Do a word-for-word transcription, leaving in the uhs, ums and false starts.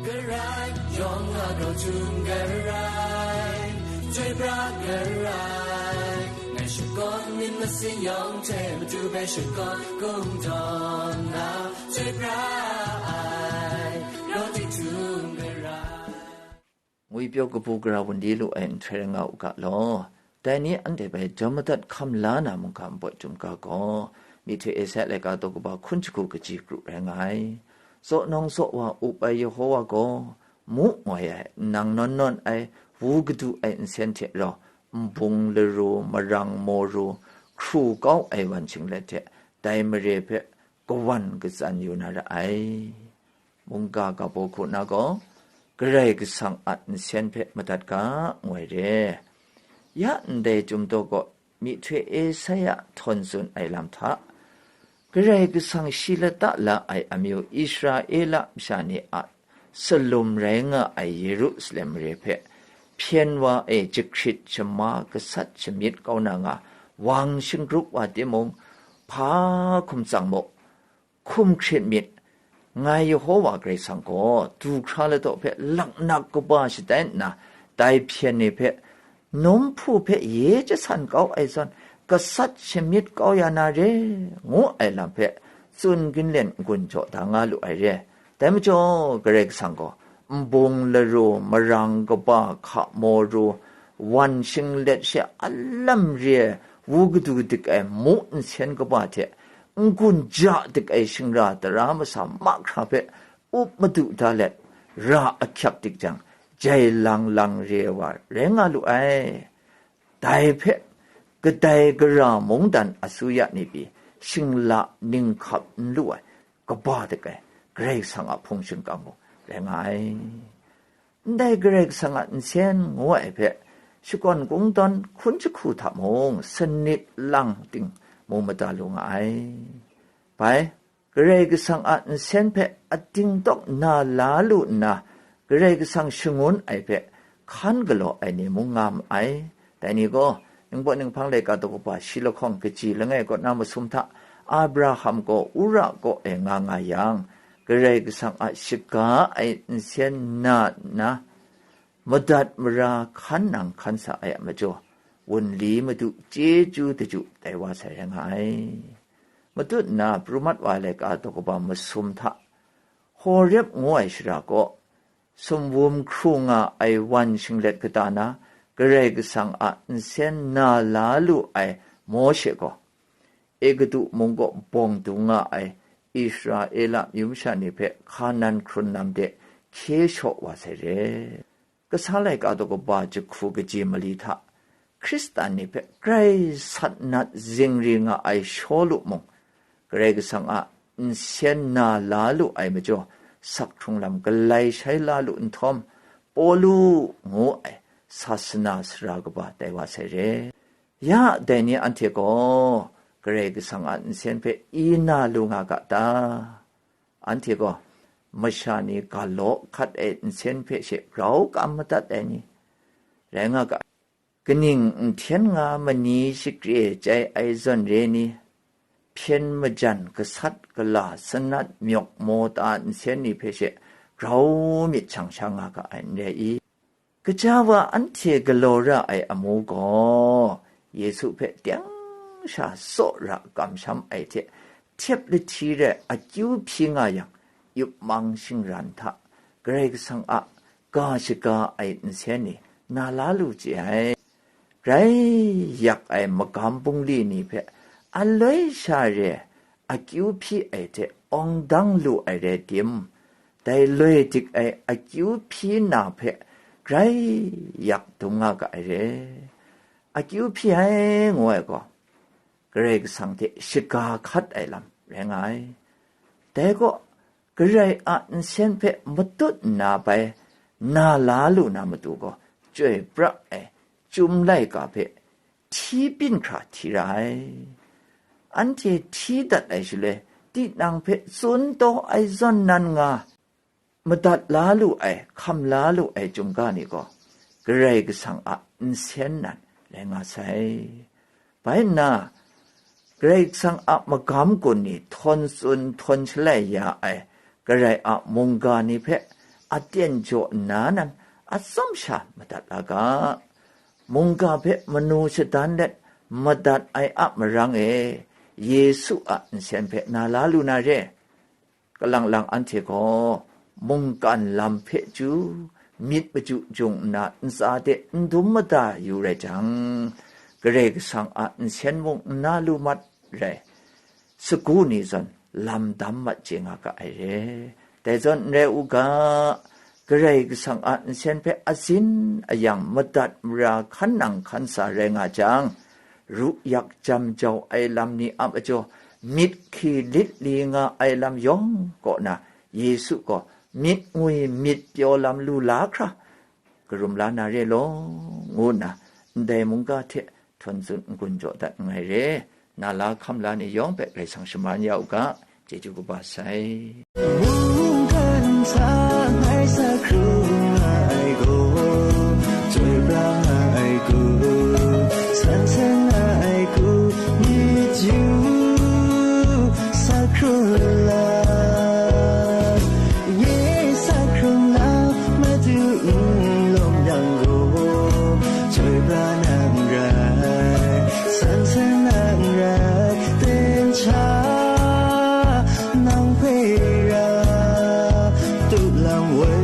Karai, yawng a grau htum karai, chyoi pra karai, ngai shakawn myit masin yawng hte matu bai shakawn kungdawn na, chyoi pra ai, grau htum karai. Ngwipyaw kabu gara wunli lu ai nhtoi rai nga u ga law. Dai ni anhte bai daw madat hkam la na mungga npawt chyum ga gaw, myihtoi Esaia laika daw kaba hkun jahku kaji kru rai nga ai. Zaw nawng zaw wa up ai Yehowa gaw, mu ngoi ai, nang nawn nawn ai, wu kadu ai nsen hte rau, nbung laru, marang maru, hkru kau ai wan shinglet hte, dai mare hpe kawan katsan yu na ra ai. Mungga ga baw hku na gaw, Karai Kasang a nsen hpe madat ga, ngoi re. Ya ndai Chyum Daw kaw myihtoi Esaia htawn tsun ai lam hta, Karai Kasang shi lata la ai amyu Israela masha ni a salum rai nga ai Yerusalem mare hpe hpyen wa e jahkrit shama gasat shamyit kau na nga wang shingrup wa timung, hpa hkum tsang mu, hkum hkrit myit, ngai Yehowa Karai Kasang gaw du hkra ladaw hpe laknak kaba shatai nna, dai hpyen ni hpe nawm hpu hpe ye jasan kau ai zawn, gasat shamyit kau ya na re, ngu ai lam hpe tsun ginlen n-gun jaw da nga lu ai re. Dai majaw, Karai Kasang gaw, nbung laru, marang kaba, hka maru, wan shinglet she alam re ai, wu kadu dik ai mu nsen kaba hte, n-gun ja dik ai shingra tara masa mahkra hpe up madu da let, ra ahkyak dik jang, jai lang lang re ai wa rai nga lu ai. Dai hpe kadai gara mungdan asuya ni pyi shingla ninghkap n lu ai, kaba dik ai, Karai Kasang a hpung shingkang mung rai nga ai. Ndai Karai Kasang a nsen ngu ai hpe, shakawn kungdawn hkun jahku hta mung sanit lang ting mu mada lu nga ai. Bai, Karai Kasang a nsen hpe ating tawk na la lu nna, Karai Kasang shangun ai hpe hkan galaw ai ni mung nga ma ai. Dai ni gaw, Ningbaw Ninghpang laika daw kaba shi lahkawng kaji langai kaw na masum hta, Abraham gaw Ura kaw e nga nga yang, Karai Kasang a shaga ai nsen na nna, madat mara hkan nang hkan sa ai a majaw, wunli madu chyeju daju tai wa sai rai nga ai. Matut nna pru mat wa ai laika daw kaba masum hta, Horeb ngu ai shara kaw, sumwum hkru nga ai wan shinglet kata na, Karai Kasang a nsen na la lu ai Mawshe gaw, Egutu mung kaw bawng dung nga ai Israela myu masha ni hpe Hkanan hkrun lam de hkye shaw wa sai re. Kasa laika daw kaba jahku kaji mali hta, Hkristan ni hpe grai sat nat zingri nga ai Shawlu mung, Karai Kasang a nsen na la lu ai majaw, sak hkrung lam galai shai la lu nhtawm, Pawlu ngu ai sasana sara kaba tai wa sai re. Ya dai ni anhte gaw Karai Kasang a nsen hpe i na lu nga ga ta? Anhte gaw masha ni galaw hkat ai nsen hpe she grau kam madat ai ni rai nga ga. Kaning nhten nga mani shakre chyai ai zawn re ni, hpyen majan gasat gala sanat myawk maw ta nsen ni hpe she grau myit shang sha nga ga ai n rai i? Kaja wa anhte galaw ra ai amu gaw, Yesu hpe teng sha tsaw ra kamsham ai hte, htep lahti rai akyu hpyi nga yang, yup mang shingran hta Karai Kasang a ga shaga ai nsen ni na la lu chye ai. Grai yak ai magam bungli ni hpe aloi sha re akyu hpyi ai hte awng dang lu ai rai tim, dai loi dik ai akyu hpyi na hpe grai yak dung nga ga ai re. Akyu hpyi ai ngu ai gaw, Karai Kasang hte shaga hkat ai lam rai nga ai. Dai gaw, Karai a nsen hpe matut nna bai na la lu na matu gaw, chyoi pra ai Chyum laika hpe hti byin hkra hti ra ai. Anhte hti dat ai shaloi, tinang hpe tsun taw ai zawn nan nga, madat la lu ai, hkam la lu ai Chyum ga ni gaw, Karai Kasang a nsen nan rai nga sai. Bai nna, Karai Kasang a magam gun ni htawn tsun htawn shalai ya ai Karai a mungga ni hpe aten jaw nna nan atsawm sha madat la ga. Mungga hpe manu shadan let madat ai a marang e, Yesu a nsen hpe na la lu na re. Kalang lang anhte gaw mungkan lam hpe chyu, myit machyu jung nna ntsa de n dum mada yu rai jang, Karai Kasang a nsen mung n na lu mat rai, sagu ni zawn lam dam mat chye nga ga ai re. Dai zawn n rai u ga, Karai Kasang a nsen hpe azin ayang madat mara hkan nang hkan sa rai nga jang, ru yak jam jau ai lam ni a majaw, myit hki lit li nga ai lam yawng kaw na, Yesu gaw myit ngwi myit pyaw lam lu la hkra, karum la na re law, ngu nna ndai mungga hte htawn tsun n-gun jaw dat nngai re. Na la hkam la ni yawng hpe Karai Kasang shaman ya u ga, chyeju kaba sai. Mungkan hta ngai sa hkrung nga ai gaw, chyoi pra nga ai gaw, san seng nga ai gaw, myit yu sa hkrung la. Nye sa hkrung la, madu n lawm yang gaw, chyoi pra nang rai, san seng nang rai, ten cha nang hpe ra, tu lang woi